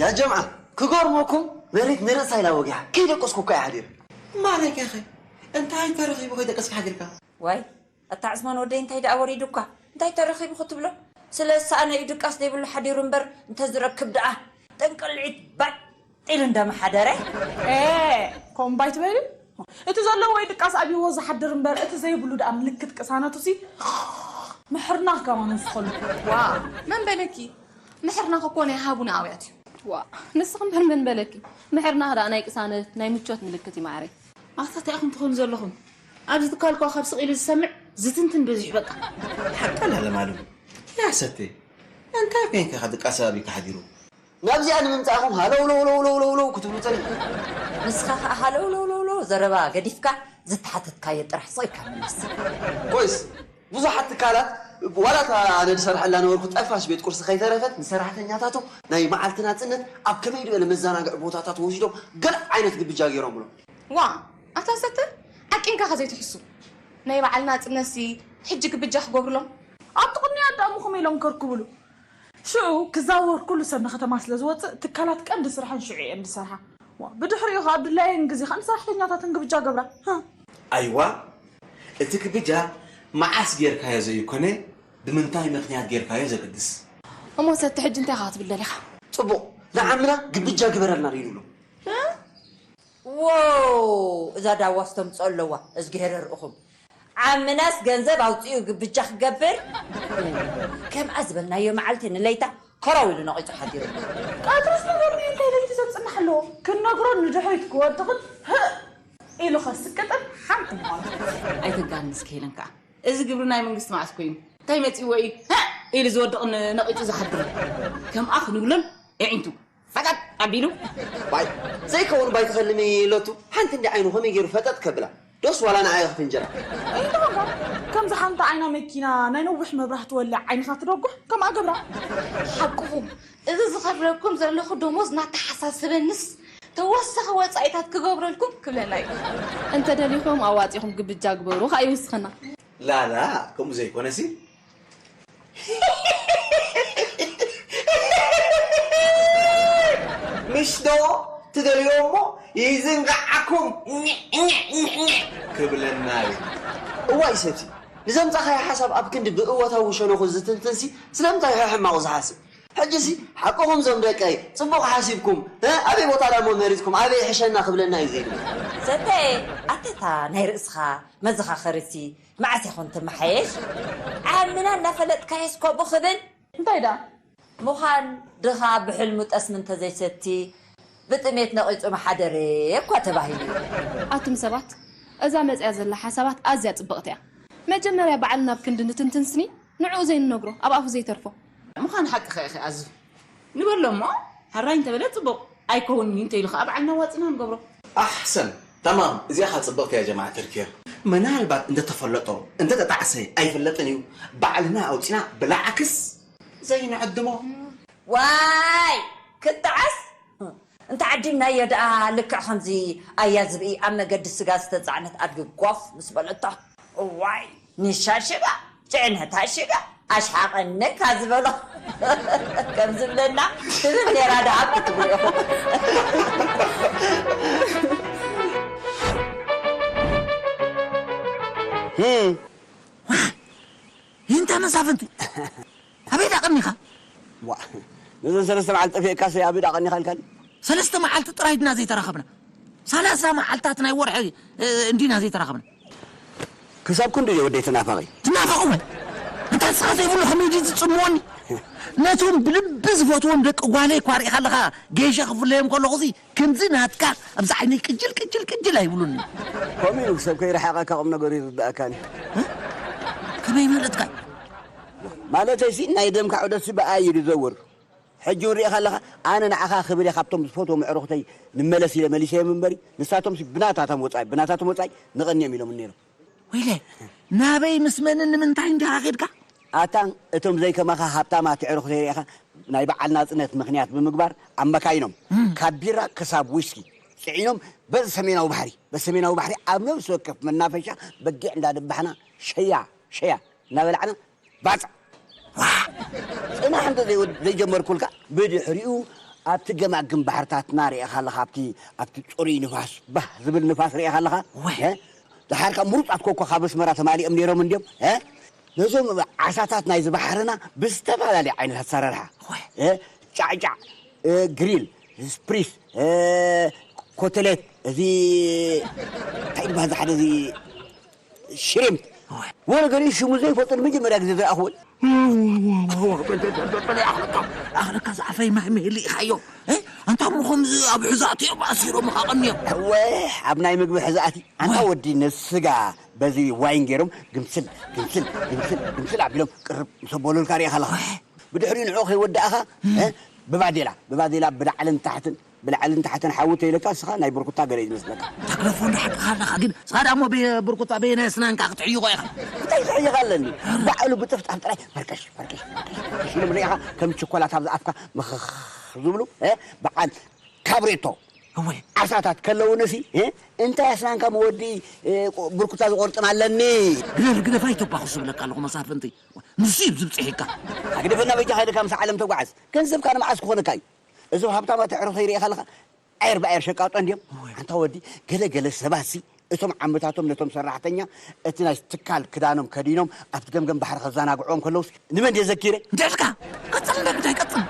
ያ ጀምዓ፣ ክገርመኩም፣ መሬት ንርእሳ ኢላ ወጊሓ። ከይደቀስኩ እኳ እየ ሓዲረ። ማለካ ኸ እንታይ ተረኺቡ ከይደቀስካ ሓዲርካ? ዋይ፣ ኣታ ዕስማን ወደይ፣ እንታይ ደኣ ወሪዱካ? እንታይ ተረኺቡ ክትብሎ? ስለ ዝሰኣነ እዩ ድቃስ ዘይብሉ ሓዲሩ እምበር፣ እንተዝረክብ ደኣ ጥንቅልዒት ባጥ ኢሉ እንደመሓደረ። ኤ፣ ከምኡ ባይ ትበሊ? እቲ ዘለዎ ወይ ድቃስ ኣብይዎ ዝሓድር እምበር፣ እቲ ዘይብሉ ደኣ ምልክት ቅሳነቱ ሲ ምሕርናኽ ከማን ወስኸሉ። ዋ፣ መን በለኪ? ምሕርናኽ እኮ ናይ ሃቡና ኣውያት እዩ። ዋ፣ ንስኺ እምበር መን በለኪ? ምሕርናኽ ደኣ ናይ ቅሳነት፣ ናይ ምቾት ምልክት እዩ ማዕረይ። ኣታ እንታይ ኢኹም ትኾኑ ዘለኹም? ኣብዚ ትካል እኳ ካብ ስቕ ኢሉ ዝሰምዕ ዝትንትን በዚሑ በቃ። ሓቃ ኣለማሉ። ያሰቴ፣ እንታይ ኮይንካ ካብ ድቃስ ኣቢካ ሓዲሩ? ናብዚኣ ንምምጻእኹም ሃለውለውለውለውለውለው ክትብሉ ጸኒሕኩም። ንስኻ ኸኣ ሃለውለውለውለው ዘረባ ገዲፍካ ዝተሓተትካዮ ጥራሕ ስቕ ኢልካ ምለስ። ኮይስ፣ ብዙሓት ትካላት ዋላ እታ ኣነ ዝሰርሐላ ነበርኩ ጠፋሽ ቤት ቁርሲ ከይተረፈት ንሰራሕተኛታቶም ናይ መዓልቲ ናጽነት ኣብ ከመይ ዝበለ መዘናግዒ ቦታታት ወሲዶም ገለ ዓይነት ግብጃ ገይሮምሎም። ዋ ኣታ ሰተ ዓቂንካ ከዘይትሕሱ ናይ በዓል ናጽነትሲ ሕጂ ግብጃ ክገብርሎም ኣብቲ ቅንያት ደኣ ምኹም ኢሎም ከርክብሉ ሽዑ ክዛወር ኩሉ ሰብ ንከተማ ስለ ዝወፅእ ትካላት ቀንዲ ስርሐን ሽዑ እየን ዝሰርሓ። ብድሕሪኡ ከዓ ድላየን ግዜ ከዓ ንሰራሕተኛታተን ግብጃ ገብራ። ኣይዋ እቲ ግብጃ መዓስ ጌርካዮ ዘይኮነ ብምንታይ ምክንያት ጌርካዮ ዘገድስ። እሞ ሰቲ ሕጂ እንታይ ኢኻ ክትብል ደሊኻ? ፅቡቕ ንዓምና ግብጃ ግበረልና ዶ ይብሎ። ዎው እዛ ዳዋስ ተምፅኦ ኣለዋ እዝግሄር ርኢኹም ዓምናስ ገንዘብ ኣውፂኡ ግብጃ ክገብር ከምኣ ዝበልናዮ መዓልቲ ንለይታ ኮራው ኢሉ ነቒፁ ሓዲሩ ቀትርስ ነገር እንታይ ለይቲ ዘምፅና ኣለዎ ክንነግሮ ንድሕሪት ክወድቕን ህእ ኢሉ ከስቅጥን ሓንቲ ምዃኑ ኣይተጋንስ ከይለን ከዓ እዚ ግብሪ ናይ መንግስቲ መዓስ ኮይኑ እንታይ መፂዎ እዩ ኢሉ ዝወድቕን ነቒፁ ዝሓድርን ከምኣ ክንብሎን የዒንቱ ፈቀጥ ኣቢሉ ባይ ዘይከውን ባይ ትኸልሚ ለቱ ሓንቲ እንዲ ዓይኑ ከመይ ገይሩ ፈጠጥ ከብላ ዶስ ዋላ ንዓይ ክፍንጀራ ከምዚ ሓንቲ ዓይና መኪና ናይ ነዊሕ መብራህቲ ወልዕ ዓይንኻ ትደጉሕ ከምኣ ገብራ ሓቅኹም እዚ ዝኸፍለኩም ዘለኹ ደሞዝ እናተሓሳስበንስ ተወሳኺ ወፃኢታት ክገብረልኩም ክብለና እዩ እንተደሊኹም ኣዋፂኹም ግብጃ ግበሩ ከዓ ይውስኸና ላላ ከምኡ ዘይኮነሲ ምሽ ዶ ትደልዮ እሞ ይዝንጋዓኩም ክብለና እዩ እዋይ ሰብሲ ንዘምፃኻዮ ሓሳብ ኣብ ክንዲ ብእወታዊ ሸነኹ ዝትንትንሲ ስለምንታይ ሕሕማቑ ዝሓስብ ሕጂሲ ሓቅኹም ዞም ደቀይ ፅቡቕ ሓሲብኩም ኣበይ ቦታ ዳሞ መሪፅኩም ኣበይ ሕሸና ክብለና እዩ ዘይብል ሰተየ ኣተታ ናይ ርእስኻ መዘኻኸሪሲ መዓስ ኢኹን ትመሓየሽ? ዓምና እናፈለጥካየስ ከምኡ ክብል እንታይ ደኣ? ምዃን ድኻ ብሕልሙ ጠስሚ እንተዘይሰቲ ብጥሜት ነቒጹ ምሓደረ እኳ ተባሂሉ እዩ። ኣቱም ሰባት እዛ መጺኣ ዘላ ሓሳባት ኣዝያ ጽብቕቲ እያ። መጀመርያ ባዕልና ኣብ ክንዲ ንትንትን ስኒ ንዕኡ ዘይንነግሮ ኣብ ኣፉ ዘይተርፎ። ምዃን ሓቅኺ ኢኺ ኣዙ ንበሎ እሞ ሕራይ እንተበለ ጽቡቕ ኣይከውንን እዩ እንተኢሉ ኸኣ ባዕልና ኣዋጺእና ንገብሮ። ኣሕሰን ተማም እዚኣ ኸኣ ጽብቕቲ እያ ጀማዓ ተርኪር ምናልባት እንተተፈለጦ እንተተጣዕሰ ኣይፍለጥን እዩ ባዕልና ኣውጺና ብላዕክስ ዘይንዕድሞ። ዋይ ክጣዓስ እንተዓዲምናዮ ደኣ ልክዕ ከምዚ ኣያ ዝብኢ ኣብ መገዲ ስጋ ዝተጻዕነት ኣድጊ ጓፍ ምስ በለቶ እዋይ ንሻ ሽጋ ጭዕነታ ሽጋ ኣሽሓቐኒ ካብ ዝበሎ ከም ዝብለና ትብል ነይራ ደኣ ክትብሉ ኢኹም ይንታ መሳፍንቲ ኣበይ ዳቐኒኻ ዋ ነዘን ሰለስተ መዓልቲ ጠፊእካስ ኣበይ ዳቐኒኻ ኢልካኒ ሰለስተ መዓልቲ ጥራይ ድና ዘይተራኸብና ሰላሳ መዓልታት ናይ ወርሒ እንዲና ዘይተራኸብና ክሳብ ክንዱ እየ ወደይ ትናፈቒ ትናፈቑ ወይ እንታ ንስኻ ዘይብሉ ከመይ ድዩ ዝፅምወኒ ነቶም ብልቢ ዝፈትዎም ደቂ ጓለይ እኳ ርኢኻ ኣለኻ ገይሸ ክፍለዮም ከለኹ ከምዚ ናትካ ኣብዚ ዓይነይ ቅጅል ቅጅል ቅጅል ኣይብሉኒ ከምኡ ኢሉ ሰብ ከይረሓቐካ ቁም ነገሩ ይርድኣካኒ ከመይ ማለትካ ማለተይሲ ናይ ደምካ ዑደትሲ ብኣይ እዩ ዝዘውር ሕጂ እውን ርኢኻ ኣለኻ ኣነ ንዓኻ ክብል እየ ካብቶም ዝፈትዎም ኣዕሩኽተይ ንመለስ ኢለ መሊሰዮም እምበሪ ንሳቶምሲ ብናታቶም ወፃኢ ብናታቶም ወፃኢ ንቐንዮም ኢሎም ነይሮም ወይለ ናበይ ምስ መንን ንምንታይ እንዲኻ ኸድካ ኣታ እቶም ዘይከማኻ ሃብታማት ኣዕሩኽተይ ርኢኻ ናይ በዓል ናፅነት ምኽንያት ብምግባር ኣብ መካይኖም ካብ ቢራ ክሳብ ዊስኪ ፅዒኖም በዚ ሰሜናዊ ባሕሪ በዚ ሰሜናዊ ባሕሪ ኣብ ነብሲ ወከፍ መናፈሻ በጊዕ እንዳደባሕና ሸያ ሸያ እናበላዕና ባፅዕ ፅናሕ እንተ ዘይጀመርኩልካ ብድሕሪኡ ኣብቲ ገማግም ባሕርታትና ርኢኻ ኣለኻ፣ ኣብቲ ኣብቲ ጽሩይ ንፋስ፣ ባህ ዝብል ንፋስ ርኢኻ ኣለኻ። ወ- እ? ደሓር ካብ ምሩጻት ኮኮ ካብ ኣስመራ ተማሊኦም ነይሮም እንድዮም። እ? ነዞም ዓሳታት ናይዚ ባሕርና ብዝተፈላለየ ዓይነት ኣሰራርሓ፣ ወ- እ? ጫዕጫዕ፣ እ፣ ግሪል፣ ስፕሪስ፣ እ፣ ኮተሌት፣ እዚ እንታይ ይበሃል፣ እዚ ሓደ እዚ ሽሪምፕ። ወረ ገሊኡ ሽሙ ዘይፈልጦ ንመጀመርያ ግዜ ዝረኣኽዎ። ኣኽለካ ዝኣፈይ ማይ ምህሊ ኢኻዮ። እ? ኣንታ እሞ ከምዚ ኣብ ሕዛእቲ እዮም ኣሲሮምኻ ቀንዮም። እወ፣ ኣብ ናይ ምግቢ ሕዛእቲ። ኣንታ ወ- ወዲ ነስጋ በዚ ዋይን ገይሮም ግምስል፣ ግምስል፣ ግምስል፣ ግምስል ኣቢሎም ቅርብ ምስ ኣበሉልካ ርኢኻ ኣለኻ። ብድሕሪኡ ንዕኡ ከይወዳእኻ፣ እ? ብባዴላ፣ ብባዴላ ብላዕልን ታሕትን ብላዕልን ታሕትን ሓዊ ተይለካ፣ ንስኻ ናይ ብርኩታ ገለ እዩ ዝመስለካ። ተግረፎ እንዳ ሓቅኻ ኣለኻ፣ ግን ንስኻ ደኣ እሞ በየ-፣ ብርኩታ በየናይ ኣስናንካ ክትሕይኾ ኢኻ? እንታይ ክሕይኽ ኣለኒ? ባዕሉ ብጥፍጣፍ ጥራይ ፈርከሽ፣ ፈርከሽ፣ ፈርከሽ፣ ፈርከሽ ኢሎም ርኢኻ፣ ከም ቸኮላት ኣብዚ ኣፍካ ምኽኽ ዝብሉ፣ እ? በዓል ካብሬቶ እወ። ዓሳታት ከለውንሲ፣ እ? እንታይ ኣስናንካ መወዲ፣ እ፣ ብርኩታ ዝቆርጥም ኣለኒ? ግደፍ፣ ግደፍ፣ ኣይተባኽሱ ዝብለካ ኣለኹ መሳፍንቲ። ንሱ እዩ ዝብፅሒካ። ኣግደፈና በጃኻ ኢልካ ምስ ዓለም ተጓዓዝ። ገንዘብካ ንመዓስ ክኾነካ እዩ? እዞም ሃብታማት ኣዕሩኽ ይርኢ ከለኻ፣ ኣየር ብኣየር ሸቃጦ እንድዮም። ኣንታ ወዲ፣ ገለ ገለ ሰባትሲ እቶም ዓመታቶም ነቶም ሰራሕተኛ እቲ ናይ ትካል ክዳኖም ከዲኖም ኣብቲ ገምገም ባሕሪ ከዘናግዕዎም ከለውስ ንመን ድየ ዘኪረ? እንታይ ኢልካ? ቀጽል እንዳ ግዳይ ቀጽል።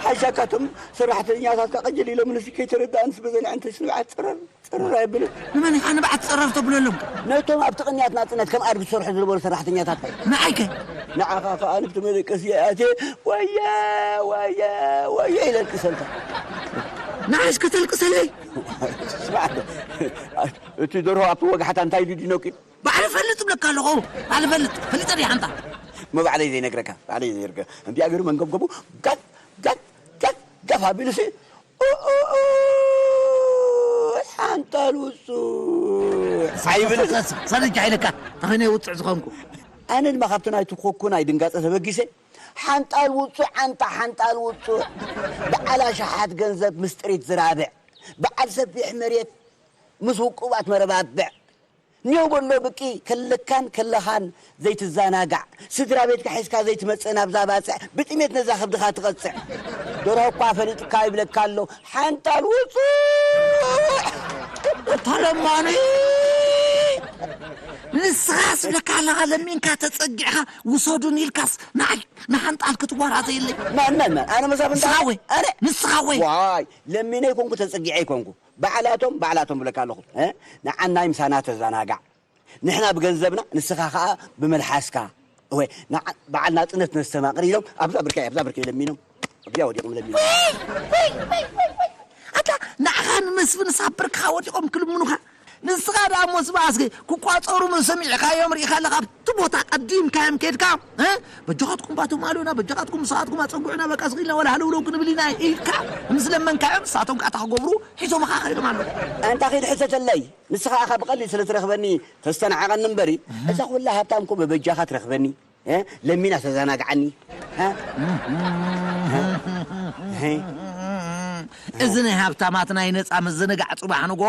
ሓሻካቶም ሰራሕተኛታትካ ቀጀል ኢሎም ንሲ ከይተረዳእንስ በዘን ዕንተስ ንብዓት ጽረር ጽረር ኣይብልን። ንመን ኢኻ ንብዓት ጽረር ተብለሎም? ነቶም ኣብቲ ቅንያት ናጽነት ከም ኣድጊ ዝሰርሑ ዝነበሩ ሰራሕተኛታትካ። ንዓይከ? ንዓኻ ከኣ ንብቲ መደቀሲ ኣትየ ወየ ወየ ወየ ኢለ ኣልቅሰልካ። ንዓይስ ከተልቅሰለይ? ስማዕ፣ እቲ ደርሆ ኣብቲ ወጋሕታ እንታይ ኢሉ ድዩ ነቂሉ? ባዕለ ፈልጥ እብለካ ኣለኹ። ባዕለ ፈልጥ። ፈሊጠ ድየ ሓንታ? እሞ ባዕለይ ዘይነግረካ፣ ባዕለይ ዘይነግረካ። እንዲኣ ገይሩ መንገብገቡ ጋፍ፣ ጋፍ፣ ጋፍ፣ ጋፍ ኣቢሉሲ፣ ኡ፣ ኡ፣ ኡ፣ ሓንጣል ውጹዕ ኣይብል። ሰ-፣ ሰ-፣ ሰ-፣ ሰለጃ ኢለካ፣ ተኸይነ ውጹዕ ዝኾንኩ። ኣነ ድማ ካብቲ ናይቲ ኮኩ ናይ ድንጋጸ ተበጊሰ፣ ሓንጣል ውጹዕ፣ ኣንታ ሓንጣል ውጹዕ፣ በዓል ኣሽሓት ገንዘብ ምስ ጥሪት ዝራብዕ፣ በዓል ሰፊሕ መሬት ምስ ውቁባት መረባብዕ፣ ኔው በሎ ብቂ ከለካን ከለኻን ዘይትዘናጋዕ፣ ስድራ ቤትካ ሒዝካ ዘይትመጽእ ናብዛ ባጽዕ፣ ብጥሜት ነዛ ከብድኻ ትቐጽዕ። ደርሆ እኳ ፈሊጥካ ይብለካ ኣሎ፣ ሓንጣል ውጹዕ። ተለማኒ ንስኻ ስብለካ ኣለኻ፣ ለሚንካ ተጸጊዕኻ ውሰዱን ኢልካስ ንዓይ ንሓንጣል ክትወራዘየለይ። መን፣ መን፣ መን? ኣነ መሳፍንታ ንስኻ ወይ? ኣነ? ንስኻ ወይ? ዋይ፣ ለሚነ ይኮንኩ፣ ተጸጊዐ ይኮንኩ። ባዕላቶም፣ ባዕላቶም ብለካ ኣለኹ። እ? ንዓናይ ምሳና ተዘናጋዕ። ንሕና ብገንዘብና፣ ንስኻ ኸኣ ብመልሓስካ። ወይ፣ ንዓ-፣ በዓል ናጽነት ነስተማቕር ኢሎም፣ ኣብዛ ብርከይ፣ ኣብዛ ብርከይ ለሚኖም። ኣብዚኣ ወዲቖም ለሚኖም። ኣታ ንዓኻ ንመስፍን ሳብ ብርክኻ ወዲቖም ክልምኑኻ። ንስኻ ደኣ እሞ ስማዕ እስኪ፣ ክቋጸሩ ምን ሰሚዕካዮም ርኢኻ ኣለኻ? ኣብቲ ቦታ ቀዲምካዮም ኬድካ፣ እ? በጃኻትኩም ባቶም ኣሉና፣ በጃኻትኩም ንስኻትኩም ኣጸጉዑና፣ በቃ ስኺልና ወላ ሃለውለው ክንብል ኢና ኢልካ ምስ ለመንካዮም፣ ንሳቶም ከኣ እታ ክገብሩ ሒዞምኻ ከይዶም ኣለዉ። ኣንታ ኺድ ሕተተለይ፣ ንስኻ ኢኻ ብቐሊል ስለ ትረኽበኒ ተስተናዕቐኒ እምበሪ፣ እዛ ኹላ ሃብታም እኮ በበጃኻ ትረኽበኒ። እ? ለሚና ተዘናግዓኒ። እ? እ? እዚ ናይ ሃብታማት ናይ ነጻ ምዝንጋዕ ጽባሕ ንግሆ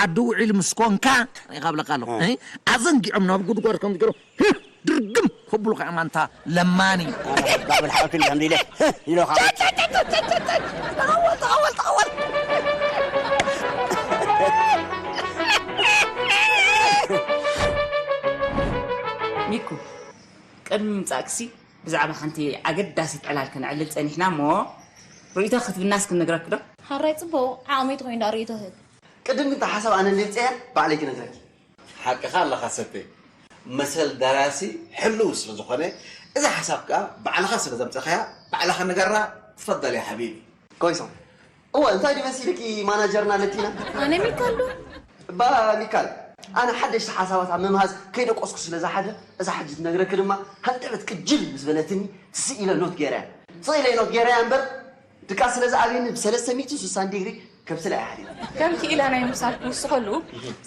ዓዲ ውዒል ምስ ኮንካ፣ ሪኢኻ ብለካ ኣለኹ። እ? ኣዘንጊዖም ናብ ጉድጓድ ከም ዝገሩ፣ ህህ፣ ድርግም ከብሉኻ እዮም ኣንታ ለማኒ። ባብል ሓወት እንዲኻ እንዲለ፣ ህህ፣ ኢሎኻ። ተቐወል፣ ተቐወል፣ ተቐወል። ሚኩ፣ ቅድሚ ምምጻእክሲ ብዛዕባ ሓንቲ ኣገዳሲት ዕላል ከነዕልል ጸኒሕና እሞ፣ ርእይቶ ክትብናስ ክንነግረኪ ዶ? ሓራይ ጽቡቕ፣ ዓቕመይ ተኾይኑ ደኣ ርእይቶ ህብ። ቅድም ግን እታ ሓሳብ ኣነ እንድየ ዝጸያ ባዕለይ ክነግረኪ። ሓቅኻ ኣለኻ ሰተይ። መሰል ደራሲ ሕሉው ስለ ዝኾነ፣ እዛ ሓሳብ ከኣ ባዕልኻ ስለ ዘምጸኻያ፣ ባዕልኻ ንገራ። ትፈደል ያ ሓቢቢ። ኮይሶም። እወ፣ እንታይ ድዩ መሲልኪ ማናጀርና ለቲና? ኣነ ሚካል ዶ? እባ ሚካል፣ ኣነ ሓደሽቲ ሓሳባት ኣብ ምምሃዝ ከይደቆስኩ ስለ ዝሓድር፣ እዛ ሕጂ ትነግረኪ ድማ ሃንደበት ቅጅል ምስ በለትኒ፣ ትስእ ኢለ ኖት ገይረያ። ስቕ ኢለ ኖት ገይረያ እምበር፣ ድቃስ ስለ ዝኣብየኒ ብሰለስተ ሚእትን ስሳን ዲግሪ ከብስላ እየ ሓዲረ። ከም ክኢላ ናይ ምብሳል ክውስኸሉ፣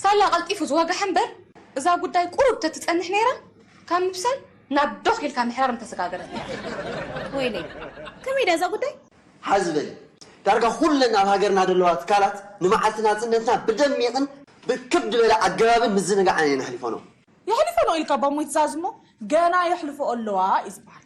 ሳላ ቀልጢፉ ዝወጋሕ እምበር፣ እዛ ጉዳይ ቁሩብ ተትጸንሕ ነይራ፣ ካብ ምብሳል ናብ ዶኽ ኢልካ ምሕራር ምተሰጋገረት ነይራ። ወይለይ፣ ከመይ ድያ እዛ ጉዳይ? ሓዚ በሊ፣ ዳርጋ ኩለን ኣብ ሃገርና ዘለዋ ትካላት ንመዓልቲ ናጽነትና ብደሚቕን ብክብ ዝበለ ኣገባብን ምዝንጋዕን እየን ኣሕሊፈንኦ። የሕልፈንኦ ኢልካ እባ እሞ ይትዛዝ እሞ፣ ገና የሕልፍኦ ኣለዋ እዩ ዝበሃል።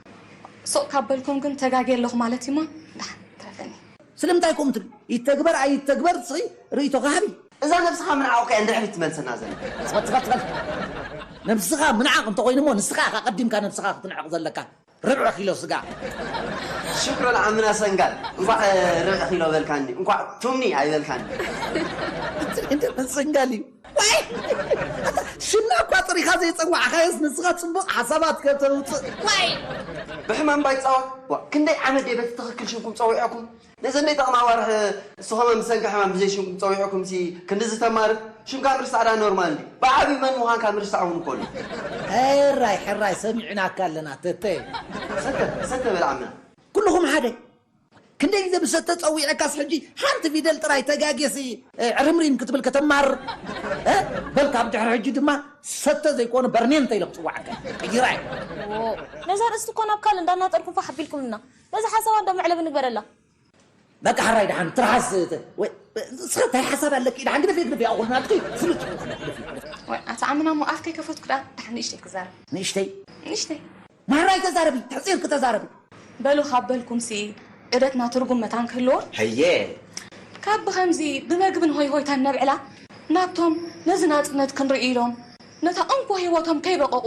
ሱቕ ካብ በልኩም ግን ተጋግየ ኣለኹ ማለት እዩሞ። ደሓን ትረፈኒ። ስለምንታይ ከምኡ ትብል? ይተግበር ኣይተግበር ንስኺ ርእይቶኺ ሃቢ። እዛ ነብስኻ ምንዓቕ እኮ እያ ንድሕሪት ትመልሰና ዘላ። ጽፈት ጽፈት ጽፈት። ነብስኻ ምንዓቕ እንተኾይኑ እሞ ንስኻ ኢኻ ቀዲምካ ነብስኻ ክትንዕቕ ዘለካ። ርብዒ ኪሎ ስጋ። ሽክረን ዓምና ሰንጋል፣ እንኳዕ ርብዒ ኪሎ በልካኒ፣ እንኳዕ ቱምኒ ኣይበልካኒ። እንደ ሰንጋል እዩ። ዋይ! ሽምና እኳ ጥሪኻ ዘይጸዋዕኻዮስ ንስኻ ጽቡቕ ሓሳባት ከም ተውጽእ። ዋይ! ብሕማም ባይጻወት ዋ፣ ክንደይ ዓመት ድየ በቲ ትኽክል ሽምኩም ጸዊዐኩም? ነዘን ዘይጠቕማ ኣዋርሕ እስኸም ብሰንኪ ሕማም ብዘይ ሽምኩም ጸዊዐኩም ሲ ክንድዚ ተማርር? ሽምካ ምርሳዕ ዳ ኖርማል እንድዩ? ብዓቢ መን ምዃንካ ምርሳዕ እውን እኮ ኣሎ። ሕራይ ሕራይ ሰሚዕናካ ኣለና ተተ። ሰተ ሰተ በል ዓምና። ኩልኹም ሓደ። ክንደይ ግዜ ብሰተ ጸዊዐካስ ሕጂ ሓንቲ ፊደል ጥራይ ተጋጌሲ ዕርምሪም ክትብል ከተማርር። እ? በል ካብ ድሕሪ ሕጂ ድማ ሰተ ዘይኮነ በርኔንተ ኢለ ክጽዋዓካ። ቅይራይ። ነዛ ርእስቲ እኮ ናብ ካልእ እንዳናጠርኩም ፋሕ ኣቢልኩምና። ነዚ ሓሳብ እንዶ መዕለቢ ንግበረላ። በቃ ሕራይ ደሓን ትርሓስ። ንስኻ እንታይ ሓሳብ ኣለኪ? ደሓን ግደፊ ግደፊ ኣቑል ናትኪ ፍሉጥ ይኹን ግደፊ ግደፊ። ወይ ኣታ ዓምና እሞ ኣፍ ከይከፈትኩ ደኣ ደሓን ንእሽተይ ክዛረብ። ንእሽተይ? ንእሽተይ። ማራይ ተዛረቢ፣ ተሕፂርኪ ተዛረቢ። በሉ ካብ በልኩምሲ ዑደትና ትርጉም መታን ክህልዎ። ሀየ። ካብ ብኸምዚ ብመግብን ሆይ ሆይታን ነብዕላ ናብቶም ነዚ ናጽነት ክንርኢ ኢሎም ነታ እንኮ ህይወቶም ከይበቐቑ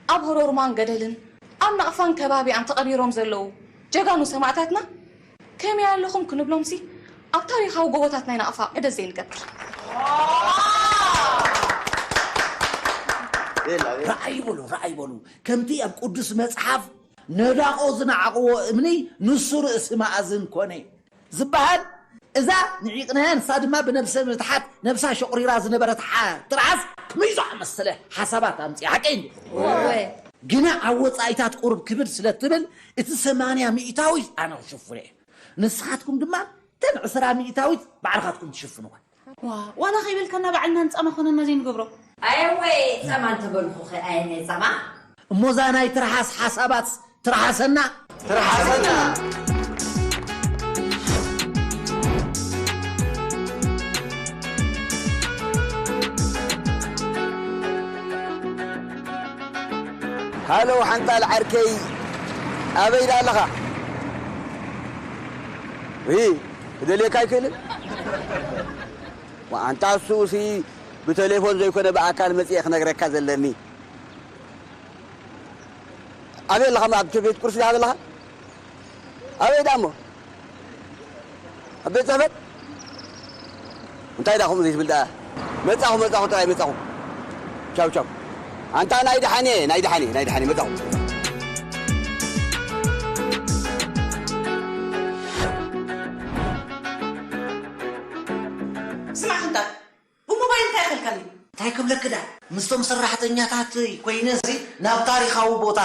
ኣብ ህሮርማን ገደልን ኣብ ናቕፋን ከባቢኣን ተቐቢሮም ዘለዉ ጀጋኑ ሰማእታትና ከመይ ኣለኹም ክንብሎምሲ ኣብ ታሪኻዊ ጎቦታት ናይ ናቕፋ ዑደት ዘይንገብር። ራእይ በሉ ራእይ በሉ ከምቲ ኣብ ቅዱስ መጽሓፍ ነዳቖ ዝነዓቕዎ እምኒ ንሱ ርእሲ መኣዝን ኮነ ዝበሃል እዛ ንዒቕናያ ንሳ ድማ ብነብሰ ምትሓት ነብሳ ሸቑሪራ ዝነበረት ሓ- ትርዓስ ከመይ ዝኣመሰለ ሓሳባት ኣምፅእ ሓቀይ እንዲ ግና ኣብ ወፃኢታት ቁሩብ ክብድ ስለ ትብል እቲ ሰማንያ ሚእታዊት ኣነ ክሽፍኖ እየ ንስኻትኩም ድማ ተን ዕስራ ሚእታዊት ባዕልኻትኩም ትሽፍንዋ ዋላ ከይበልካና ባዕልና ንፃማ ኮነና ዘይንገብሮ ኣየወይ ፃማ እንተበልኩ ከ ኣየናይ ፃማ እሞዛ ናይ ትርሓስ ሓሳባት ትርሓሰና ትርሓሰና ሃሎ ሓንጣል ዓርከይ ኣበይ ዳ ኣለኻ? ይ ክደልየካ ኣይክእልን። ኣንታ እሱ ሲ ብቴሌፎን ዘይኮነ ብኣካል መፅኤ ክነግረካ ዘለኒ። ኣበይ ኣለኻ? ኣብ ቤት ቁርሲ ዲኻ ዘለኻ? ኣበይ ደኣ እሞ? ኣብ ቤት ፅሕፈት? እንታይ ደኣ ከምኡ ዘይትብል ደኣ? መፃኹ መፃኹ ጥራይ መፃኹ። ቻው ቻው። ኣንታ ናይ ደሓን እየ ናይ ደሓን እየ ናይ ደሓን እየ መፃኹ። ስማዕ እንታ ብሞባይል እንታይ ይኸልካኒ እንታይ ክብለኪ ዳ ምስቶም ሰራሕተኛታት ኮይነ ሲ ናብ ታሪኻዊ ቦታ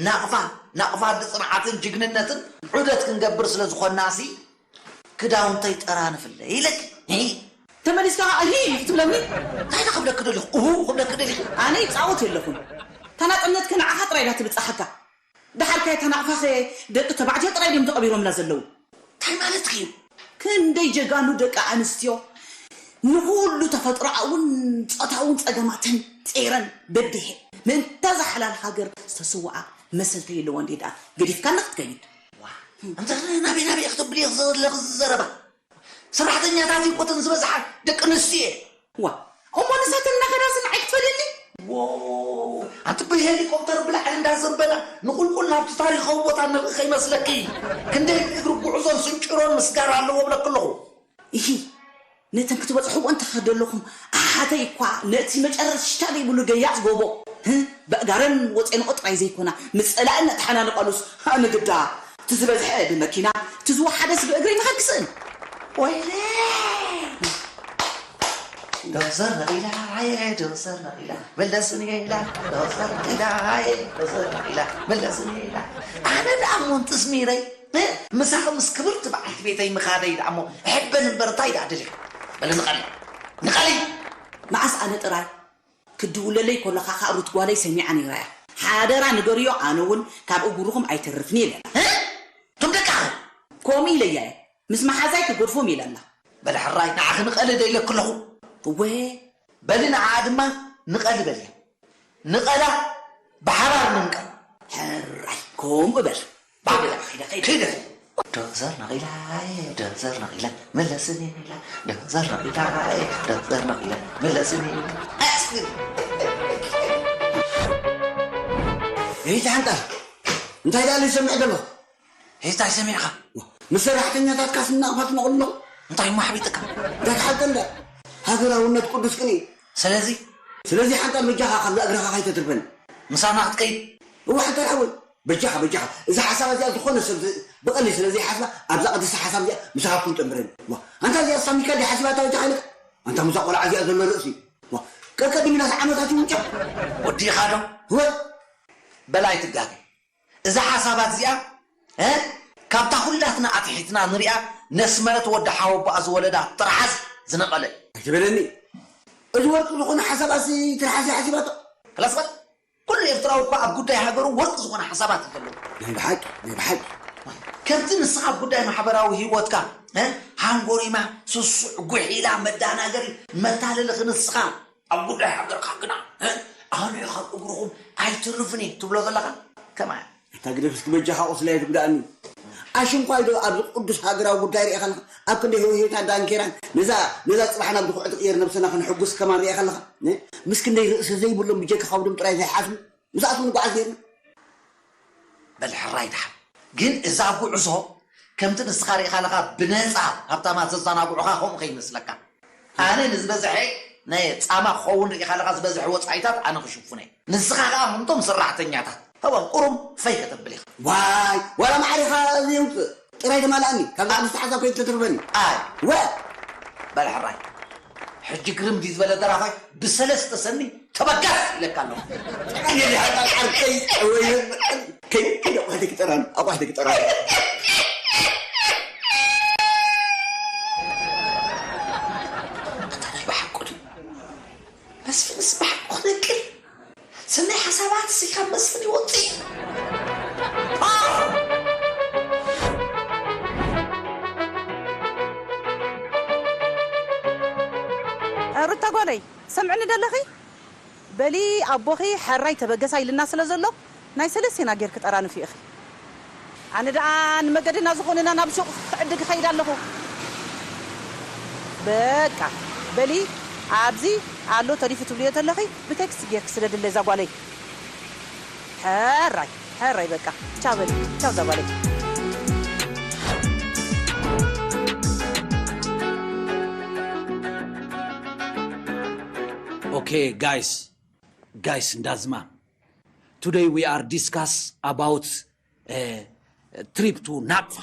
ናቕፋ ናቕፋ ብፅንዓትን ጅግንነትን ዑደት ክንገብር ስለ ዝኾንና ሲ ክዳውንተይ ጠራንፍለ ኢለኪ ሂ ተመሊስካ ከዓ ሂ ክትብለኒ እንታይ ዳ ክብለኪ ደሊኹ እሁ ክብለኪ ደሊኹ ኣነ ይፃወት የለኹን ተናጠነት ከነዓኻ ጥራይ ዳ ትብፃሓካ ደሓር ከ እታ ናቕፋኸ ደቂ ተባዕትዮ ጥራይ ድዮም ተቐቢሮምላ ዘለዉ? እንታይ ማለትኪ እዩ? ክንደይ ጀጋኑ ደቂ ኣንስትዮ ንኹሉ ተፈጥሮኣውን ጾታውን ጸገማተን ጼረን በዲሐ ምእንታዛ ሓላል ሃገር ዝተስውኣ መሰልተይ ኣለዋ እንዴ ደኣ ገዲፍካና ክትከይድ? እንተ ናበይ ናበይ ክትብሊ ዘለኺ ዘረባ ሰራሕተኛታት ይኮተን ዝበዝሓ ደቂ ኣንስትዮ እየ። ዋ እሞ ንሳተን እናኸዳስ ንዓይ ክትፈልየኒ? ዎ ኣንቲ ብሄሊኮፕተር ብላዕሊ እንዳዘንበላ ንቁልቁል ናብቲ ታሪኻዊ ቦታ ንርኢ ከይመስለኪ ክንደይ እግሪ ጉዕዞን ስንጭሮን ምስጋር ኣለዎ ብለኪ ኣለኹ። እሂ ነተን ክትበፅሕዎ እንተኸደለኹም ኣሓተይ እኳ ነቲ መጨረሽታ ዘይብሉ ገያፅ ጎቦ በእጋረን ወፀንኦ ጥራይ ዘይኮና ምስ ፀላእን ነተሓናንቐሉስ ኣነ ግዳ እቲ ዝበዝሐ ብመኪና እቲ ዝወሓደስ ብእግሪ ንኸክስእን ወይለ ዶዘር ነቒላ ኣየ ዶዘር ነቒላ መለስኒ ኢላ ዶዘር ነቒላ ኣየ ዶዘር ነቒላ መለስኒ ኢላ ኣነ ደኣ እሞ እንትስሚረይ ምሳኺ ምስ ክብርቲ በዓልቲ ቤተይ ምኻደይ ደኣ እሞ እሕበን እምበር እንታይ ደኣ ደሊኺ በሊ ንቐሊ ንቐሊ መዓስ ኣነ ጥራይ ክድውለለይ ከሎ ካኻእ ሩት ጓለይ ሰሚዓ ነይራ እያ ሓደራ ንገርዮ ኣነ እውን ካብ እጉርኹም ኣይተርፍን ኢለ እቶም ደቃ ከምኡ ኢለያ እየ ምስ መሓዛይ ክገድፎም ኢለ ኣላ በሊ ሕራይ ንዓኺ ንቐሊ ዶ ኢለኪ ኣለኹ እወ በሊ ንዓኣ ድማ ንቐሊ በልያ ንቐላ ብሓባር ንንቀል ሕራይ ከምኡ በል ባዕላ ኺዳ ኸይደ። ዶዘር ነቒላ፣ ዶዘር ነቒላ፣ መለስኒ ኢላ። ዶዘር ነቒላ፣ ዶዘር ነቒላ፣ መለስኒ ኢላ። ሄይታ ሓንጣል፣ እንታይ ደኣ ዝሰምዕ ዘሎ? ሄይታ ይሰሚዕኻ? ዋ፣ ምስ ሰራሕተኛታትካ ስናቕፋ ትነቕሉ ኣለኹ። እንታይ እሞ ኣሕቢጥካ? እንታይ ትሓልቀ እንዳ? ሃገራውነት ቅዱስ ቅኔ። ስለዚ? ስለዚ ሓንጣል በጃኻ ካብዛ እግርኻ ከይተትርፈኒ። ምሳና ክትከይድ? እዋ ሓንጣል ሓወይ፣ በጃኻ፣ በጃኻ። እዛ ሓሳብ እዚኣ ዝኾነ ሰብ ዝ-፣ ብቐሊል ስለ ዘይሓስባ፣ ኣብዛ ቅድስቲ ሓሳብ እዚኣ ምሳኻ ክትጥምረኒ። ዋ፣ ኣንታ እዚኣ ሳሚካ ድያ ሓሲባታ በጃኻ ኢልካ? ኣንታ ምስዛ ቆልዓ እዚኣ ዘሎ ርእሲ። ዋ፣ ቀቀድሚናስ ዓመታት ይውንጨፍ። ወዲእኻ ዶ? እወ። በል ኣይትጋገ። እዛ ሓሳባት እዚኣ፣ እ? ካብታ ኩላትና ኣትሒትና ንሪኣ ነስመረት ወዲ ሓወቦኣ ዝወለዳ ትርሓስ ዝነቐለ እዩ። ኣይትበለኒ። እዚ ወርቂ ዝኾነ ሓሳባሲ ትርሓስ እያ ሓሲባቶ። ክላስ በል። ኩሉ ኤርትራዊ እኳ ኣብ ጉዳይ ሃገሩ ወርቂ ዝኾነ ሓሳባት እዩ ዘለዎ። ናይ ብሓቂ፣ ናይ ብሓቂ። ከምቲ ንስኻ ኣብ ጉዳይ ማሕበራዊ ህይወትካ፣ እ? ሃንጎሪማ፣ ስሱዕ፣ ጉሒላ፣ መዳናገሪ፣ መታለሊ ክንስኻ ኣብ ጉዳይ ሃገርካ ግና፣ እ? ኣነ ካብ እግርኹም ኣይትርፍን እየ ትብሎ ዘለኻ ከማን። ኣታ ግደፍ እስኪ በጃኻ ቁስለይ ኣይትጉድኣኒ። ኣሽንኳይ ዶ ኣብዚ ቅዱስ ሃገራዊ ጉዳይ ርኢኻ ኣለኻ? ኣብ ክንዲ ህውሂውታን ዳንኬራን ነዛ፣ ነዛ ጽባሕ ናብ ድኹዒ ትቕየር ነብስና ክንሕጉስ ከማን ርኢኻ ኣለኻ? እ? ምስ ክንደይ ርእሲ ዘይብሎም ብጀካ ከብዶም ጥራይ ዘይሓስቡ ምስኣቶም ንጓዓዝ ጌርና። በል ሕራይ ደሓን። ግን እዛ ጉዕዞ ከምቲ ንስኻ ርኢኻ ኣለኻ ብነጻ ሃብታማት ዘዘናግዑኻ ከምኡ ከይመስለካ። ኣነ ንዝበዝሐ ናይ ጻማ ክኸውን ርኢኻ ኣለኻ ዝበዝሐ ወጻኢታት ኣነ ክሽፍኖ እየ። ንስኻ ከኣ ከምቶም ሰራሕተኛታት ሃቦም ቁሩም ፈይ ከተብል ኢኻ። ዋይ፣ ዋላ ማዕሪኻ ዘይውጽእ ጥራይ ተማልኣኒ፣ ካብዛ ቅድስቲ ሓሳብ ከይተትርፈኒ። ኣይ። ወ። በል ሕራይ። ሕጂ ግርም ድዩ ዝበለ ደራፋይ ብሰለስተ ሰኒ ተበገስ ኢለካ ኣለኹ። ጸቃኒ ይልሓል ዓርከይ ወይ ከይ ከይ ኣቋሕቲ ክጠራን ኣቋሕቲ ክጠራን። ኣታ ናይ ብሓቁ ድዩ? መስፍንስ ብሓቁ ክነቅል? ሰናይ ሓሳባት ሲ ካብ መስፍን ይወጽእ። ሩታ ጓለይ፣ ሰምዕኒ ደለኺ? በሊ ኣቦኺ ሕራይ ተበገሳ ኢልና ስለ ዘሎ፣ ናይ ሰለስቴና ጌርኪ ጠራንፊ ኢኺ። ኣነ ደኣ ንመገድና ዝኾነና ናብ ሹቕ ክዕድግ እኸይድ ኣለኹ። በቃ፣ በሊ ኣብዚ ኣሎ ተሪፉ ትብልዮ ተለኺ፣ ብቴክስት ጌርኪ ስደድለይ እዛ ጓለይ። ሕራይ፣ ሕራይ በቃ። ቻው በሊ፣ ቻው እዛ ጓለይ። Okay, guys. Guys, እንዳዝማ. Today we are discuss about, uh, trip to ናቕፋ።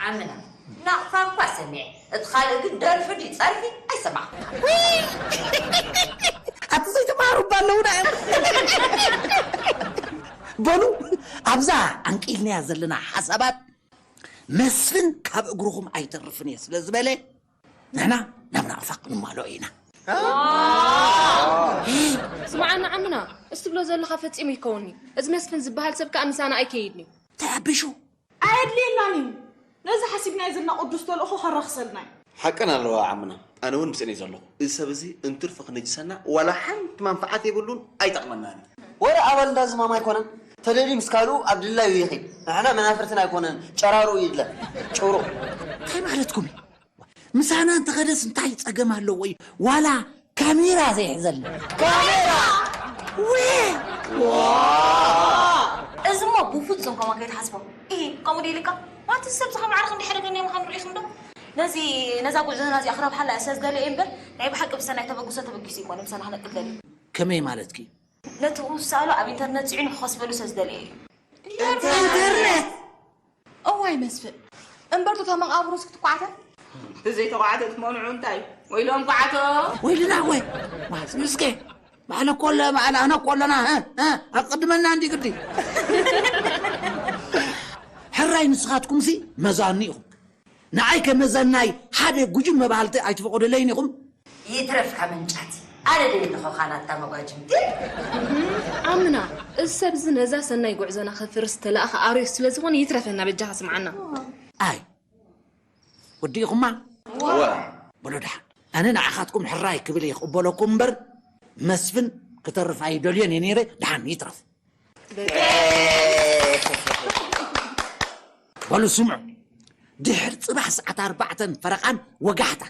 ዓምና፣ ናቕፋ እኳ ሰሚዐ፣ እቲ ካልእ ግን ደርፊ ድዩ ጸርፊ ኣይሰማዕኩን። ኣቲ ዘይተማሃሩ እባ ኣለውና እዮም። በሉ፣ ኣብዛ ኣንቂልናያ ዘለና ሓሳባት መስፍን ካብ እግርኹም ኣይተርፍን እየ ስለ ዝበለ፣ ንሕና ናብ ናቕፋ ክንማልኦ ኢና። ስምዓና ዓምና፣ እዚ ትብሎ ዘለኻ ፈጺሙ ይከውን'ዩ። እዚ መስፍን ዝበሃል ሰብ ከኣ ምሳና ኣይከይድን'ዩ። ተረቢሹ። ኣየድልየናን እዩ። ነዚ ሓሲብናዮ ዘለና ቅዱስ ተልእኾ ከራኽሰልና እዩ። ሓቅን ኣለዋ ዓምና፣ ኣነ እውን ምስእን እየ ዘለኹ። እዚ ሰብ እዚ እንትርፊ ክነጅሰና ዋላ ሓንቲ መንፍዓት የብሉን፣ ኣይጠቕመናን እዩ። ወረ ኣባል እንዳ ዝማም ኣይኮነን። ተደልዩ ምስ ካልኡ ኣብ ድላዩ ይኺድ። ንሕና መናፍርትን ኣይኮነን፣ ጨራሩ ይድለ። ጭሩ። እንታይ ማለትኩም እዩ? ምሳና እንተኸደስ እንታይ ጸገም ኣለዎ እዩ? ዋላ ካሜራ ዘይሕዘልና። ካሜራ! ወ! እዚ እሞ ብፍጹም ከምኡ ከይትሓስቦ። ኢሂ፣ ከምኡ ድዩ ኢልካ? ማለት እዚ ሰብ እዚ ከም ዓርኺ እንዲሕደገኒ ምዃኑ ርኢኹም ዶ? ነዚ፣ ነዛ ጉዕዞና እዚኣ ክረብሓላ እየ ስለ ዝደለየ እምበር፣ ናይ ብሓቂ ብሰናይ ተበግሶ ተበጊሱ ኣይኮነን ምሳና ክነቅል ደልዩ። ከመይ ማለትኪ? ነቲ ዝሰኣሎ ኣብ ኢንተርነት ጽዒኑ ክኸስበሉ ስለ ዝደለየ እዩ። ኢንተርነት? እዋይ መስፍን፣ እምበር ቶታ መቓብሩስ ክትኳዕተ? ብዘይተኳዕተት መኑዑ እንታይ? ወይሎም ኳዕቶ! ወይልና ወይ! ማስ ምስኪን! ባዕለ ኮለ፣ ባዕለ ኣነ ኮለና፣ እ፣ እ፣ ኣቐድመና እንዲ ግዲ። ሕራይ ንስኻትኩምሲ መዛኑ ኢኹም። ንዓይ ከመዘናይ ሓደ ጉጅም መባህልቲ ኣይትፈቐዱለይን ኢኹም? ይትረፍካ መንጫቲ። ኣነ ደይ ንኸኻ ናታ መጓጅምቲ። ኣምና፣ እዚ ሰብ እዚ ነዛ ሰናይ ጉዕዞና ከፍርስ ተላእኸ ኣርዮስ ስለ ዝኾነ ይትረፈና በጃኻ ስምዓና። ኣይ፣ ወዲእኹማ? እወ። በሎ ደሓን። ኣነ ንዓኻትኩም ሕራይ ክብል እየ ክቕበለኩም እምበር፣ መስፍን ክተርፍ ኣይደልዮን እየ ነይረ። ደሓን ይትረፍ። በሉ ስምዑ፣ ድሕሪ ጽባሕ ሰዓት ኣርባዕተን ፈረቓን ወጋሕታ፣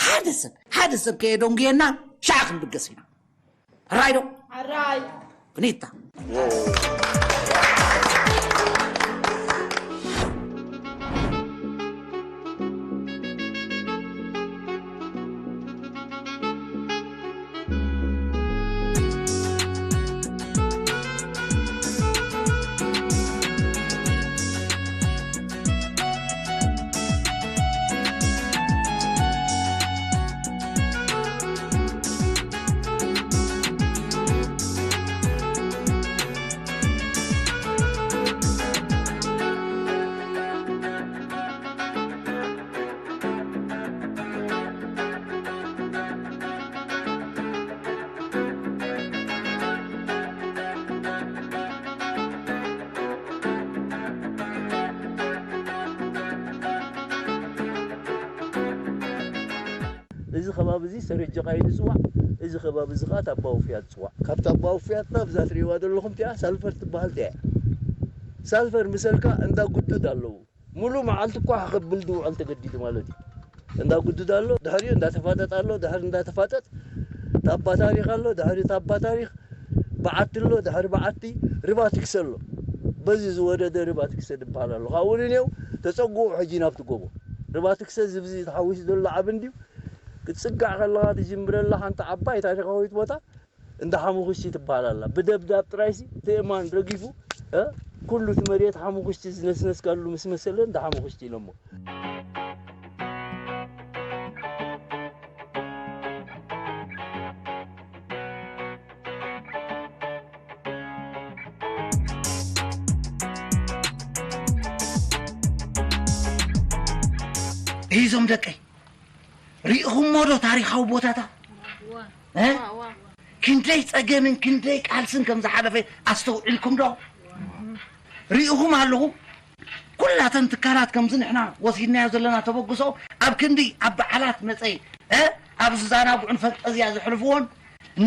ሓደ ሰብ ሓደ ሰብ ከየደንጉየና ሻዕ ክንብገስ ኢና። ሕራይ ዶ? ሕራይ። ፍኒታ። እዚ ከባቢ እዚ ሰረጀቓ እዩ ዝፅዋዕ። እዚ ከባቢ እዚ ከዓ ታባ ውፍያት ዝፅዋዕ። ካብ ታባ ውፍያት ናብዛ ትሪእዋ ዘለኹም እቲኣ ሳልፈር ትበሃል እያ። ሳልፈር ምሰልካ እንዳ ጉዱድ ኣለዉ። ሙሉ መዓልቲ እኳ ከብል ዝውዕል ተገዲዱ ማለት እዩ። እንዳ ጉዱድ ኣሎ፣ ድሕሪኡ እንዳተፋጠጥ ኣሎ፣ ድሕሪ እንዳተፋጠጥ ታባ ታሪኽ ኣሎ፣ ድሕሪ ታባ ታሪኽ በዓቲ ኣሎ፣ ድሕሪ በዓቲ ርባ ትክሰ ኣሎ። በዚ ዝወደደ ርባ ትክሰ ዝበሃል ኣሎ። ካብኡ ንኔው ተጸግዑ ሕጂ ናብቲ ጎቦ። ርባ ትክሰ ዝብዚ ተሓዊሱ ዘሎ ዓቢ እንድዩ። ክትጽጋዕ ከለኻ ትጅምረላ ሓንቲ ዓባይ ታሪኻዊት ቦታ እንዳ ሓሙኽሽቲ ትበሃል ኣላ። ብደብዳብ ጥራይሲ ትእማን ረጊፉ፣ እ፣ ኩሉ እቲ መሬት ሓሙኽሽቲ ዝነስነስካሉ ምስ መሰለ እንዳ ሓሙኽሽቲ ኢሎሞ። እዞም ደቀይ፣ ሪእኹሞ ዶ ታሪኻዊ ቦታታት? ዋ፣ እ? ዋ፣ ዋ። ክንደይ ጸገምን ክንደይ ቃልስን ከም ዝሓለፈ ኣስተውዒልኩም ዶ? ርኢኹም ኣለኹም? ኩላተን ትካላት ከምዚ ንሕና ወሲድናዮ ዘለና ተበግሶ ኣብ ክንዲ ኣብ በዓላት መጸይ፣ እ? ኣብ ዝዛናግዑን ፈንጠዝያ ዘሕልፍዎን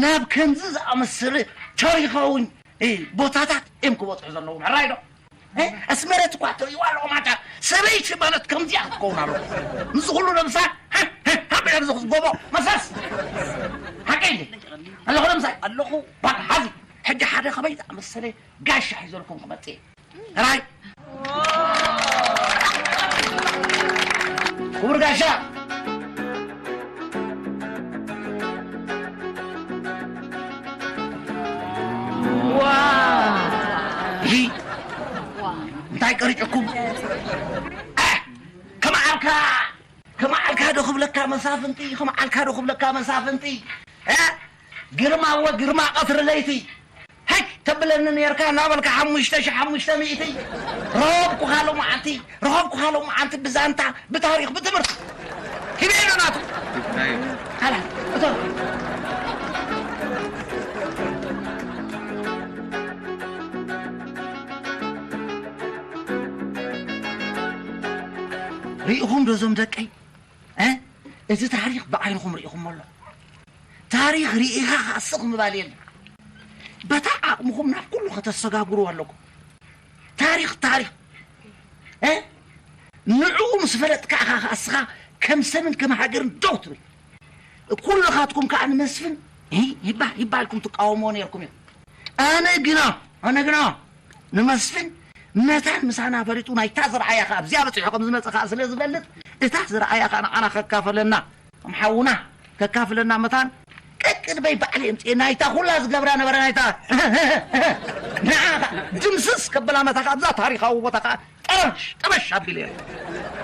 ናብ ከምዚ ዝኣመሰለ ታሪኻዊ፣ እ፣ ቦታታት እዮም ክበጽሑ ዘለዎም። ሕራይ ዶ? እ? ኣስመረት እኳ ትርእይዋ ኣለኹም፣ ኣታ ሰበይቲ ማለት ከምዚኣ ክትከውን ኣለዎ። ምስ ኩሉ ነብሳ፣ ሃ፣ ሃ፣ ሃ፣ ብለር ዝኽስ ጎቦ መፍሰስ። ሓቀይ እንዴ? ኣለኹ ነብሳ? ኣለኹ። ባል ሓዚ፣ ሕጂ ሓደ ከመይ ዝኣመሰለ ጋሻ ሒዘልኩም ክመጽእ እየ። ሕራይ። ክቡር ጋሻ። ዋ! ይሂ! እንታይ ቀሪጭኩም? እ! ከመዓልካ፣ ከመዓልካ ዶ ክብለካ መሳፍንቲ፣ ከመዓልካ ዶ ክብለካ መሳፍንቲ? እ! ግርማ ወ-፣ ግርማ ቀትሪ ለይቲ። ሀይ ተብለኒ ነርካ እናበልካ ሓሙሽተ ሺሕ ሓሙሽተ ሚእቲ ረኸብኩኻ ሎማዓንቲ፣ ረኸብኩኻ ሎማዓንቲ ብዛንታ፣ ብታሪኽ፣ ብትምህርቲ። ሂበ ኢሉ ናቱ። ካላ፣ እቶ። ርኢኹም ዶ እዞም ደቀይ? እ? እዚ ታሪኽ ብዓይንኹም ርኢኹሞ ኣሎ። ታሪኽ ርኢኻ ኻኣ ስቕ ምባል የለን። በታ ዓቕምኹም ናብ ኩሉ ከተሰጋግሩ ኣለኩም። ታሪኽ፣ ታሪኽ። እ? ንዕኡ ምስ ፈለጥካ ኢኻ ኻኣ እስኻ ከም ሰብን ከም ሃገርን ደው ትብል። ኩልኻትኩም ከኣ ንመስፍን ሂ፣ ሂባ፣ ሂባ ኢልኩም ትቃወምዎ ነይርኩም ኢኹም። ኣነ ግና፣ ኣነ ግና ንመስፍን መታን ምሳና ፈሊጡ ናይታ ዝረኣያ ከኣ ኣብዚኣ በጺሑ ከም ዝመጸ ከኣ ስለ ዝፈልጥ፣ እታ ዝረኣያ ከኣ ንዓና ከካፈለና፣ ከም ሓውና ከካፍለና መታን ቀቅድበይ ባዕለይ እምጽኤ ናይታ ኩላ ዝገብራ ነበረ ናይታ ንዓ ከኣ ድምስስ ከበላ መታ ከኣ ኣብዛ ታሪኻዊ ቦታ ከኣ ጠበሽ፣ ጠበሽ ኣቢለ እየ።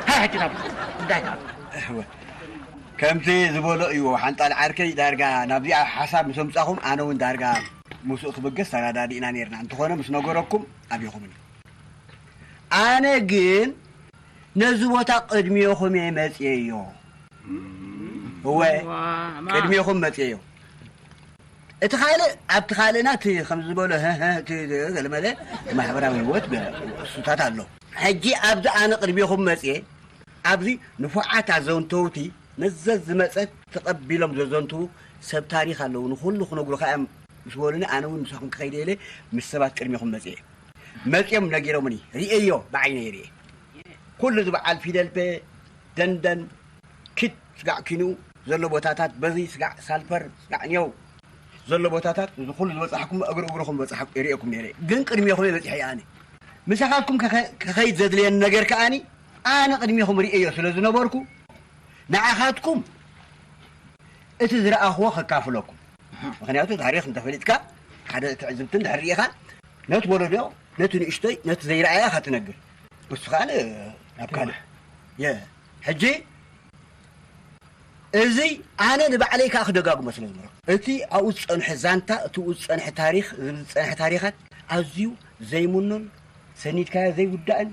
ሃይ፣ ሕጂ ናብ እንዳይ ከኣ። እወ። ከምቲ ዝበሎ እዩ ሓንጣል ዓርከይ፣ ዳርጋ ናብዚኣ ሓሳብ ምስ ኣምጻኹም፣ ኣነ እውን ዳርጋ ምስኡ ክብገስ ተረዳዲእና ነይርና። እንተኾነ ምስ ነገረኩም ኣብኹምን እዩ። ኣነ ግን ነዚ ቦታ ቅድሚኹም እየ መጽየዮ። እወ፣ ዋ፣ ማ- ቅድሚኹም መጽየዮ። እቲ ካልእ፣ ኣብቲ ካልእና እቲ ከም ዝበሎ፣ ህ፣ ህ፣ እቲ ገለመለ ማሕበራዊ ህይወት ገ-፣ እሱታት ኣሎ። ሕጂ ኣብዚ ኣነ ቅድሚኹም መጽየ፣ ኣብዚ ንፉዓት ኣዘንተውቲ መዘዝ ዝመጸት ተቐቢሎም ዘዘንትዉ ሰብ ታሪኽ ኣለዉ። ንኹሉ ክነግሩኻ እዮም ምስ በሉኒ፣ ኣነ እውን ምሳኹም ክኸይደ ኢለ ምስ ሰባት ቅድሚኹም መፅየ። መፅዮም ነጊሮምኒ፣ ርእየዮ፣ ብዓይነይ ርእየ። ኩሉ እዚ በዓል ፊደልፔ፣ ደንደን፣ ኪድ፣ ስጋዕ ኪንኡ ዘሎ ቦታታት፣ በዚ ስጋዕ ሳልፈር፣ ስጋዕ ኒዮው ዘሎ ቦታታት፣ እዚ ኩሉ ዝበፃሕኩም እግሪ እግርኹም በፃሕ ርእየኩም ነይረ። ግን ቅድሜኹም እየ በፂሐ ኣነ። ምሳኻትኩም ከኸ-፣ ከኸይድ ዘድልየኒ ነገር ከኣኒ ኣነ ቅድሜኹም ርእየዮ ስለ ዝነበርኩ ንዓኻትኩም እቲ ዝረኣኽዎ ከካፍለኩም። ምኽንያቱ ታሪኽ እንተፈሊጥካ ሓደ ትዕዝብቲ እንድሕር ርኢኻ ነቲ ወለዶ ነቲ ንእሽተይ ነቲ ዘይረኣያ ኢኻ ትነግር። ንሱ ከኣ ናብ ካልእ። የ-፣ ሕጂ እዚ ኣነ ንባዕለይ ከኣ ክደጋግሞ ስለ ዝመረጽኩ። እቲ ኣብኡ ዝጸንሐ ዛንታ፣ እቲ ኣብኡ ዝጸንሐ ታሪኽ፣ ዝጸንሐ ታሪኻት ኣዝዩ ዘይምኖን ሰኒድካዮ ዘይውዳእን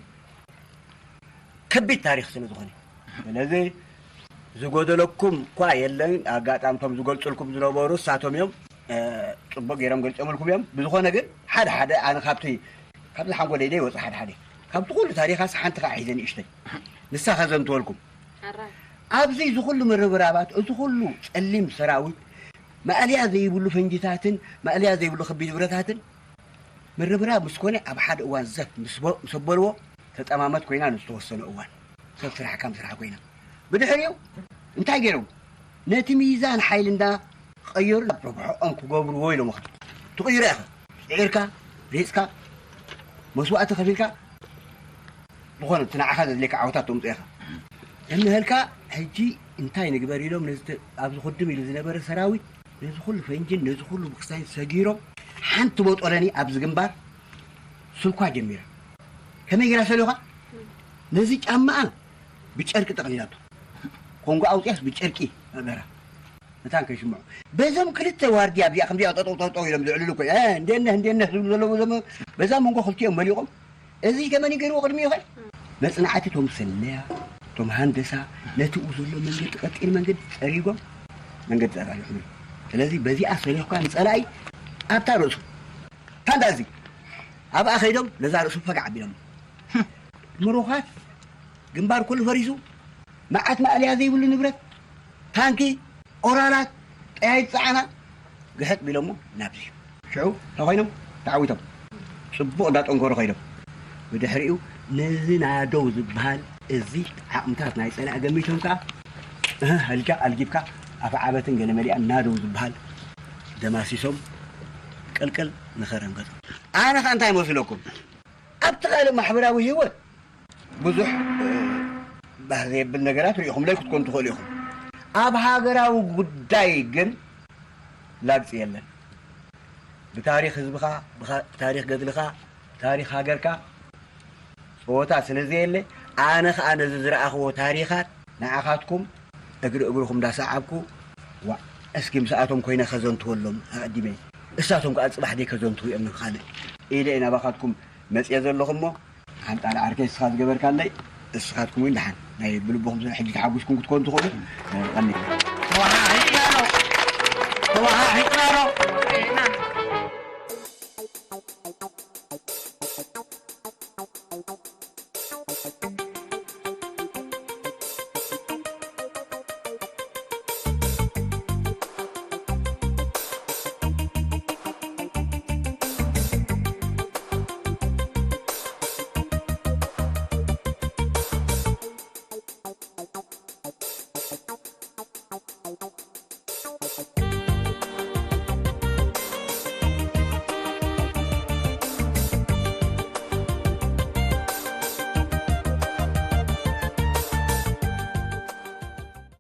ከቢድ ታሪኽ ስለ ዝኾነ። ስለዚ ዝጎደለኩም እኳ የለን። ኣጋጣሚ እቶም ዝገልጹልኩም ዝነበሩ እሳቶም እዮም። እ፣ ጽቡቕ ገይሮም ገልጾምልኩም እዮም። ብዝኾነ ግን ሓደ ሓደ ኣነ ካብቲ፣ ካብዚ ሓንጎለይ ዘይወጽእ ሓደ ሓደ ካብቲ ኩሉ ታሪኻስ ሓንቲ ከኣ ሒዘ ንእሽተይ ንሳ ከዘንትወልኩም። ኣብዚ እዚ ኩሉ ምርብራባት፣ እዚ ኩሉ ጸሊም ሰራዊት፣ ማእለያ ዘይብሉ ፈንጂታትን ማእለያ ዘይብሉ ከቢድ ብረታትን ምርብራብ ምስ ኮነ፣ ኣብ ሓደ እዋን ዘፍ ምስ በ-፣ ምስ ኣበልዎ፣ ተጠማመት ኮይና ንዝተወሰነ እዋን ሰብ ስራሕካ ምስራሕ ኮይና። ብድሕሪኡ እንታይ ገይሮም? ነቲ ሚዛን ሓይሊ እንዳ ቀየሩ ናብ ርብሖኦም ክገብርዎ ኢሎም። ትቕይሮ ኢኻ። ጽዒርካ፣ ሪህጽካ፣ መስዋእቲ ከፊልካ፣ ዝኾነ እቲ ንዓኻ ዘድልየካ ዓወታት ተምጽኦ ኢኻ። እንሀልካ ሕጂ እንታይ ንግበር ኢሎም ነዚ ተ-፣ ኣብዚ ክድም ኢሉ ዝነበረ ሰራዊት ነዚ ኩሉ ፈንጅን ነዚ ኩሉ ብክስታይን ሰጊሮም ሓንቲ ቦጦለኒ ኣብዚ ግንባር ስልኳ ጀሚራ። ከመይ ገይራ ሰሊኻ? ነዚ ጫማኣ ብጨርቂ ጠቕሊላቶ። ኮንጎ ኣውፅያስ ብጨርቂ ኣበራ። መታን ከይስምዑ። በዞም ክልተ ዋርድያ እዚኣ ከምዚኣ ጠጠው ጠጠው ኢሎም ዝዕልሉ እኮ፣ "እ፣ እንዴት ነህ፣ እንዴት ነህ?" ዝብሉ ዘለዉ፣ በዞም፣ በዛ መንጎ ክልቲኦም መሊቖም። እዚ ከመን ይገርዎ ቅድሚ ይኸ? መጽናዕቲ እቶም ሰለያ፣ እቶም ሃንደሳ፣ ነቲ ኡ ዘሎ መንገዲ፣ ቀጢን መንገዲ ጸሪጎም፣ መንገዲ ጸራጊ ይኹኑ። ስለዚ በዚኣ ሰሊኽኳ ንጸላኢ ኣብታ ርእሱ፣ ታንዳ እዚ፣ ኣብኣ ከይዶም ነዛ ርእሱ ፈጋዕ ኣቢሎም። ምሩኻት ግንባር ኩሉ ፈሪሱ፣ መዓት ማእለያ ዘይብሉ ንብረት፣ ታንኪ፣ ኦራላት፣ ጠያይት ጸዓና፣ ግሕጥ ቢሎሞ ናብዚ። ሽዑ እንታይ ኮይኖም? ተዓዊቶም። ጽቡቕ እንዳጠንከሩ ከይዶም። ብድሕሪኡ ነዚ ናደው ዝበሃል እዚ ዓቕምታት ናይ ጸላኢ ገሚቶም ከኣ፣ እህ፣ ህልጃ ኣልጊብካ ኣፍ ዓበትን ገለ መሊኣን ናደው ዝበሃል ደማሲሶም ቅልቅል ንኸረን ገጾም። ኣነ ከኣ እንታይ መስለኩም? ኣብቲ ካልእ ማሕበራዊ ህይወት ብዙሕ፣ እ፣ ባህ ዘየብል ነገራት ርኢኹምለይ ክትኮኑ ትኽእሉ ኢኹም። ኣብ ሃገራዊ ጉዳይ ግን ላግጺ የለን። ብታሪኽ ህዝብኻ፣ ብኻ-፣ ብታሪኽ ገድልኻ፣ ብታሪኽ ሃገርካ ጸወታ ስለ ዘየለ፣ ኣነ ኸኣ ነዚ ዝረኣኽዎ ታሪኻት ንዓኻትኩም እግሪ እግርኹም እንዳሰዓብኩ፣ ዋእ፣ እስኪ ምስኣቶም ኮይነ ከዘንትወሎም ኣቐዲመ። እሳቶም ከኣ ጽባሕ ደይ ከዘንትዉ እዮም ንኻልእ ኢለ እየ ናባኻትኩም መጽየ ዘለኹ እሞ፣ ሓንጣል ዓርከይ እስኻ ዝገበርካለይ፣ እስኻትኩም እውን ደሓን ናይ ብልብኹም ስለ ሕጂ ተሓጒስኩም ክትኮኑ ትኽእሉ። ቀኒ ተወሃሂድና ዶ? ተወሃሂድና ዶ?